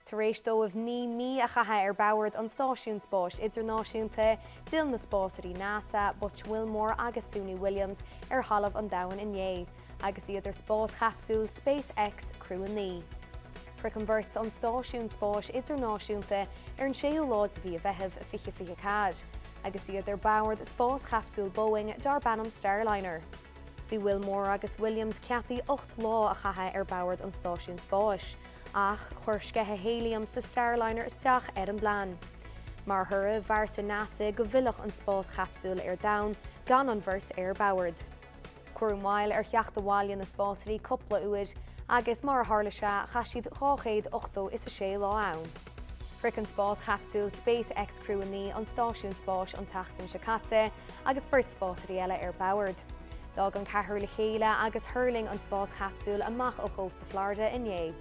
Tar éis dóibh 9 mí a chaitheamh ar bord an Stáisiúin Spáis Idirnáisiúnta, d'fhill na spásairí NASA, Butch Wilmore agus Suni Williams, ar thalamh an domhain inné, agus iad ar spáschapsúl SpaceX Crew 9. Shroich an bheirt an Stáisiún Spáis Idirnáisiúnta ar an séú lá de mhí an Mheithimh 2024, agus iad ar bord spáschapsúl Boeing darb ainm Starliner. Bhí Wilmore agus Williams ceaptha 8 lá a chaitheamh ar bord an stáisiúin spáis, ach chuir sceitheadh héiliam sa Starliner isteach ar an bplean. Mar thoradh, bheartaigh NASA go bhfillfeadh an spáschapsúl ar domhan gan an bheirt ar bord. Cuireadh moill ar theacht abhaile na spásairí cúpla uair agus, mar a tharla sé, chaith siad 286 lá ann. Shroich an spáschapsúl SpaceX Crew 9 an stáisiún spáis an tseachtain seo caite agus beirt spásairí eile ar bord. D'fhág an ceathrar le chéile agus thuirling an spáschapsúl amach ó chósta Florida inné.